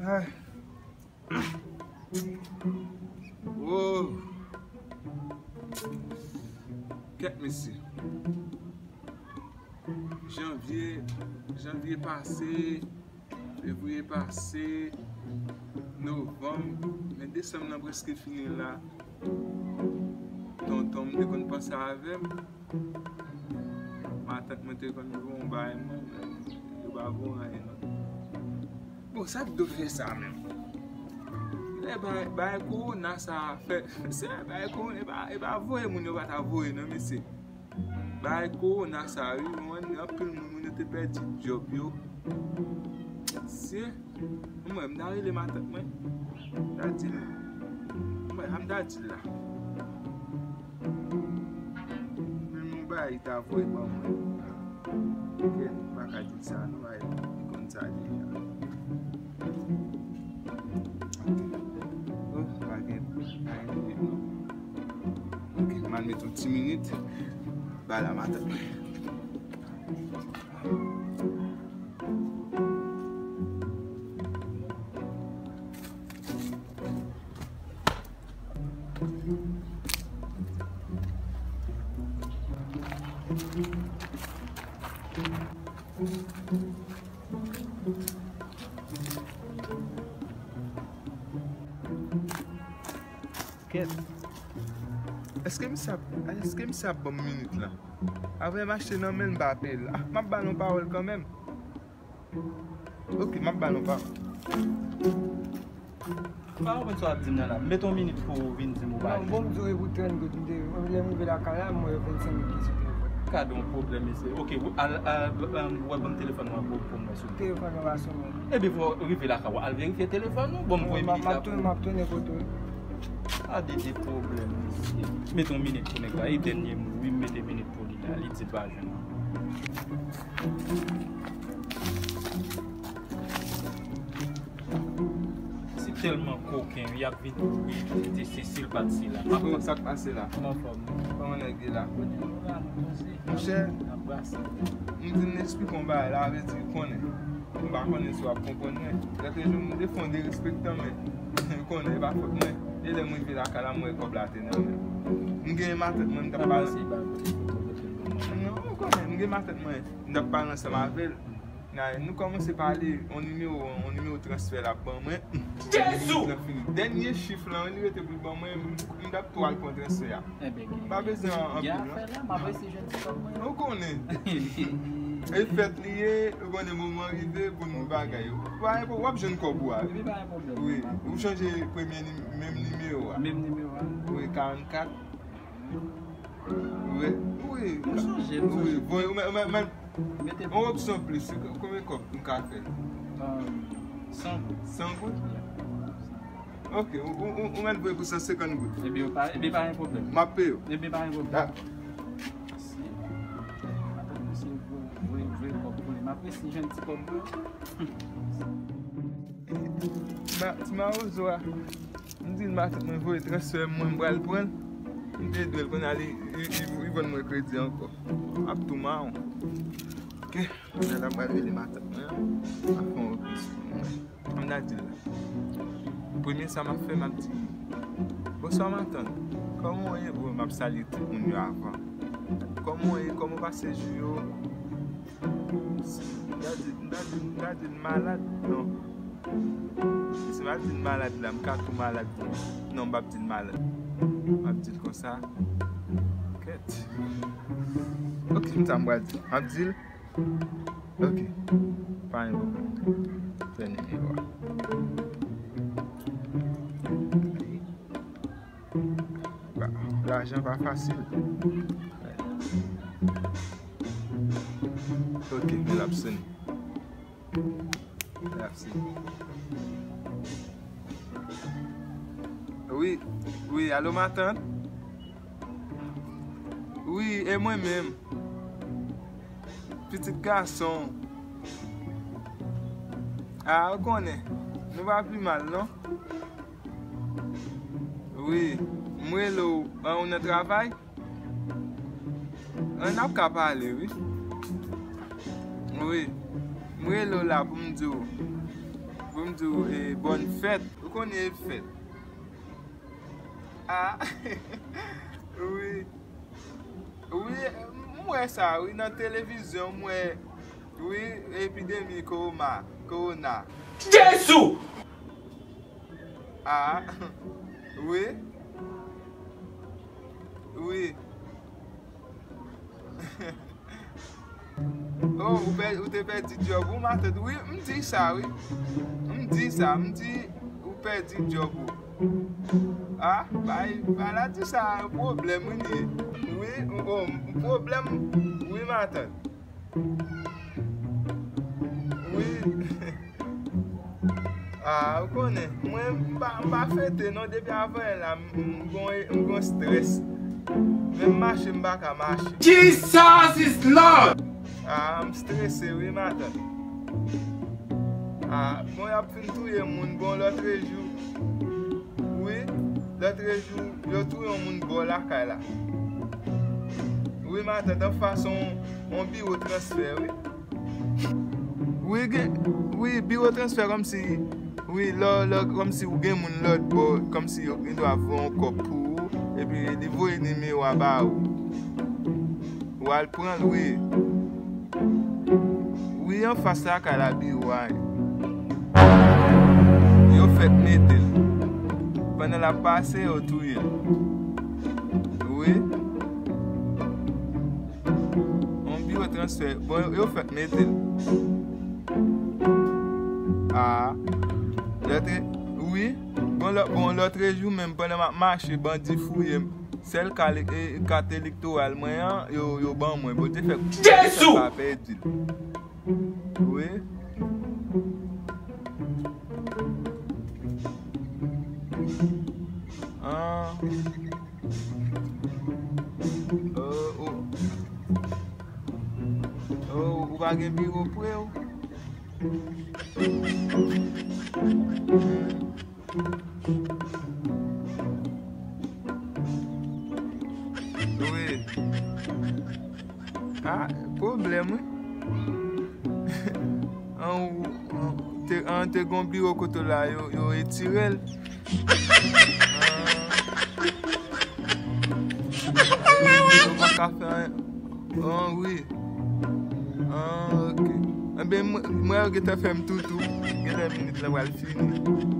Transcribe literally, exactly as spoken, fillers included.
Ay. Oh. Kèt mesye. Janvye, janvye pase, fevriye pase, novanm, men desanm nan prèske fini la. Tonton m te konn panse avè m. Matant mwen te konn voye yon bagay mwen, men yo pa voye anyen non. Bon, sa k do fè sa menm? E bay, bay kowona sa fè, se bay kowona, e pa, e pa voye moun yo pa ta voye non, mesye. Bay kowona sa wi, mwen, anpil moun, moun yo te pèdi djòb yo. Se, mwen, m ta rele matant mwen. M ta di l, mwen, sa m ta di l la. Men yon bagay li ta voye ban mwen. Kèt, m pa ka di l sa non, bagay li konn sa deja. Oh, pa gen, pa gen minit non. Ok, m al met yon ti minit. Ba la matant. Kèt. Èske misye ap, èske misye ap ban m minit la? Apre m achte nan men l, m pa peye l. Ah, m ap ba l yon pawòl kanmenm. Ok, m ap ba l yon pawòl. Pa konprann sa w ap di m nan la. Mete yon minit pou w vin di m ou pa. Non, bon, m di w e pou trant goud, m te, lè m rive lakay la, m wè vennsenk goud ki sou telefòn. Gade yon pwoblèm, mesye. Ok, ou al, al, al, wè ban m telefòn nan pou, pou mwen, silvouplè. Telefòn nan pa sou mwen. Ebyen, fò w rive lakay ou, al verifye telefòn ou. Bon, m voye minit la pou ou. M ap tounen, m ap tounen kote w. Gade de pwoblèm, mesye. Mete yon minit pou nèg la. E dènye mo, wi, m mete minit pou li la. Li di l pa jwenn. Se tèlman koken, y ap vin kouri, te se si l pa t si la. Freo, sa k pase la? Kòman fòm? Kòman nèg ye la? Monchè, m di n eksplike yon bagay la, vle di konnen. M pa konnen si w ap konprann mwen. Lòt jou, m te fè yon derespektan, men konnen e pa fòt mwen. E lè m rive lakay la, m wè kòb la te nan men m. M gen matant mwen, m t ap pale. Non, ou konnen, m gen matant mwen, m t ap pale ansanm avè l. Nan, nou kòmanse pale, yon nimewo, yon nimewo transfè l ap ban mwen. Jezi! Dènye chif la, li rete pou l ban mwen, m t ap tou al pran transfè a. Pa bezwen anpil non. Ou konnen. E fèt li ye, ou konnen moman rive pou nou bagay. W ap jwenn kòb ou a. Wi, ou chanje premye nim-, menm nimewo a. Menm nimewo a. Wi, karannkat. Wi, wi. M sonje, m sonje. Wi, voye, ou mèt, ou mèt, mèt yon opsyon plis. Konbyen kòb m ka fè? Ahn, san goud. San goud? Ok, ou, ou, ou, ou mèt voye pou san senkant goud. Ebyen, pa, ebyen, pa gen pwoblèm. M ap peye w. Ebyen, pa gen pwoblèm. Mèsi. Mèsi. Voye, voye, voye kòb pou li. M ap resi jwenn ti kòb mwen. Ti mawozo a. M di l matant mwen voye transfè m, mwen m pral pran l. M te dwe l, kounye a li, li, li, li vann mwen kredi ankò. M ap tou mawon. Ok, kounye a la m pral rele matant mwen an. M ap fè yon repons pou mwen. M ta di l la. Premye sa m ap fè, m ap di, "Bonswa matant, kòman w ye?" Bon, m ap salye tout moun yo avan. "Kòman w ye? Kòman w pase jou yo?" M ta di, m ta di, m ta di l malad, non. Si m ap di l malad la, m ka tou malad tou. Non, m p ap di l malad. M ap di l konsa. Kèt. Ok, m sa m pral di. M ap di l, ok. Pa gen pwoblèm. Fè nimewo a. Ba, lajan pa fasil. Ok, men l ap sone. L ap sone. Wi, wi, alo matant? Wi, e mwen menm. Pitit gason. A, ou konnen. Nou pa pi mal, non? Wi, M rele w, an, ou nan travay? An, n ap ka pale, wi. Wi. M rele w la pou m di w, pou m di w, e, bòn fèt. Ou konnen e fèt. Ah, wi. Wi, m wè sa, wi, nan televizyon, m wè, wi, epidemi kowoma, kowona. Jezi! Ah, wi. Wi. Oh, ou pè-, ou te pèdi djòb ou, matant. Wi, m di sa, wi. M di sa, m di ou pèdi djòb ou. Ah, bay, maladi sa, yon pwoblèm, wi, li ye. Wi, oh, pwoblèm, wi, matant. Wi. Ah, ou konnen, mwen, m pa, m pa fete, non, depi avanyè la, m, m gon, m gon strès. Menm mache, m pa ka mache. Jesus is Lord! Ah, m strese, wi, matant. Ah, bon, y ap fin touye moun, bon, lòtrejou. Wi, lòtrejou, yo touye yon moun bò lakay la. Wi, matant, anfas yon, yon biwo transfè, wi. Wi, gen, wi, biwo transfè kòmsi, wi, lò, lò, kòmsi ou gen moun lòt bò, kòmsi yo gen dwa voye yon kòb pou ou, epi li voye nimewo a ba ou. Ou al pran l, wi. Wi, anfas lakay la biwo a ye. Yo fèk mete l. Pandan l ap pase, yo touye l. Wi. Yon biwo transfè. Bon, yo, yo fèk mete l. Ah. Lòt, wi. Bon, lò, bon, lòtrejou menm, pandan m ap mache, bandi fouye m. Sèl ka-, e, kat elektoral mwen an, yo, yo ban mwen. Bondye fè, Bondye fè m pa pèdi l. Wi. Ah. Oh, oh. Oh, ou pa gen biwo pre w? Wi. Ah, pwoblèm, wi. An, ou, an, te, an, te gon biwo kote w la, yo, yo etire l. An. Yo pa ka fè anyen. An, wi. An, ok. Enben, mwen, mwen, yo gentan fè m toutou. Genlè minit lan pral fini.